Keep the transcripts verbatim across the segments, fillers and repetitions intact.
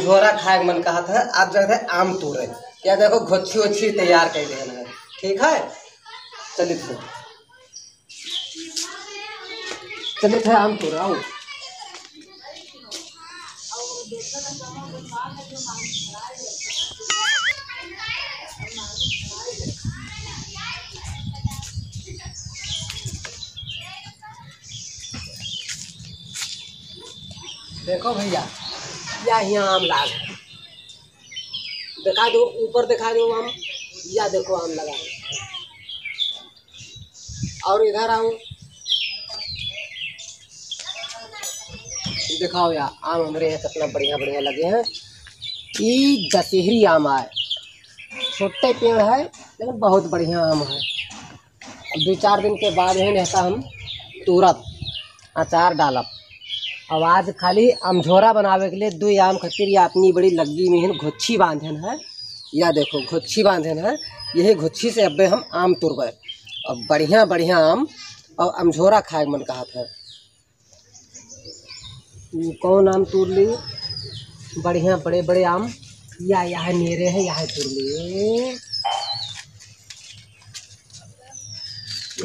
झोरा खाए के मन कहत है, आप जाते हैं आम तोड़े। या देखो, घोच्छी ओच्छी तैयार कर देना है, ठीक है? चलिए फिर। चलित है आम तोड़े, आओ। देखो भैया, या हियाँ आम लाग है। देखा दो, ऊपर देखा दो आम, या देखो आम लगा है। और इधर आओ, दिखाओ यार, आम हमरे यहाँ कितना बढ़िया बढ़िया लगे हैं। ई दशहरी आम आए, छोटे पेड़ है लेकिन बहुत बढ़िया आम है। अब दो चार दिन के बाद ही रहता हम तूरब, अचार डालब। अब आज खाली अमझोरा बनावे के लिए दो आम खातिर या अपनी बड़ी लग्गी में हन घोच्छी बांधन है। या देखो घोच्छी बांधन है, यही घोच्छी से अब्बे हम आम तुरबे। अब बढ़िया बढ़िया आम और अमझोरा खाए के मन कहत है। ये कौन आम तोड़ ली? बढ़िया बड़े बड़े आम। या, या है मेरे है, या है तोड़ ली।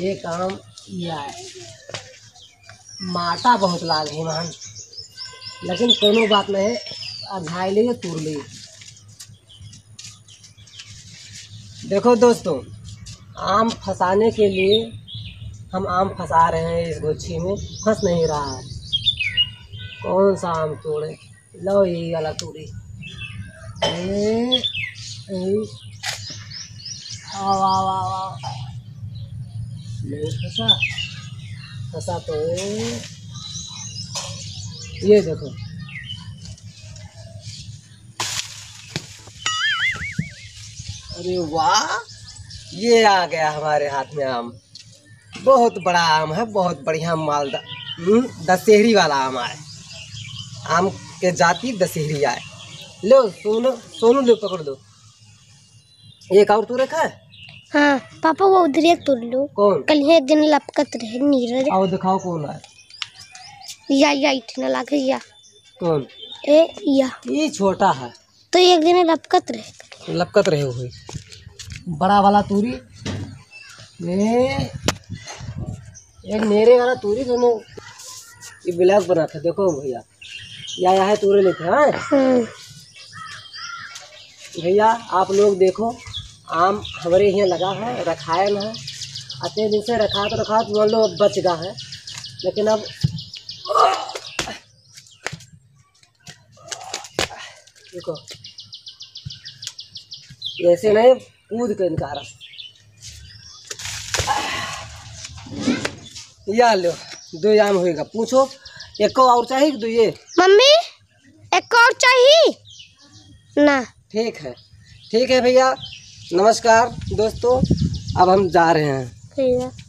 एक आम या है। माटा बहुत लाग है मान, लेकिन कोनो बात नहीं, अघाई ले तोड़ ली। देखो दोस्तों, आम फंसाने के लिए हम आम फंसा रहे हैं इस गुच्छी में, फंस नहीं रहा है। कौन सा आम तोड़े? लो, यही वाला तोड़ी। ए, ए, आओ, आओ, आओ, आओ। नहीं फंसा, फंसा तो है। ये देखो, अरे वाह, ये आ गया हमारे हाथ में आम। बहुत बड़ा आम है, बहुत बढ़िया मालदा, हम्म, दशहरी वाला आम आए। आम के जाति दशहरी आए। लो सोनू, सोनू लो पकड़ लो। एक और तू रखा है? हाँ पापा, वो उधर एक तोड़ लो। कौन? कल एक दिन लपकत रहे नीरज। आओ दिखाओ कौन आए। या, या इठना लागे या। कौन? ए, या। ये छोटा है। तो एक दिन लपकत रहे। लपकत रहे हुए। बड़ा वाला तूरी। ए, एक मेरे वाला तूरी दोनों। ये ब्लॉग बना था, देखो भैया। या, या है तूरे लेते हैं, हाँ? हम्म। भैया, आप लोग देखो, आम हमारे यहाँ लगा है, रखायल है। अतने दिन से रखा तो रखा, मान लो अब बच गया है, लेकिन अब देखो, ऐसे नहीं, कूद के निकाला। या लो, दो आम होएगा। पूछो, एको और चाहिए कि दो ये? मम्मी, एको और चाहिए ना? ठीक है, ठीक है भैया, नमस्कार दोस्तों, अब हम जा रहे हैं। ठीक है।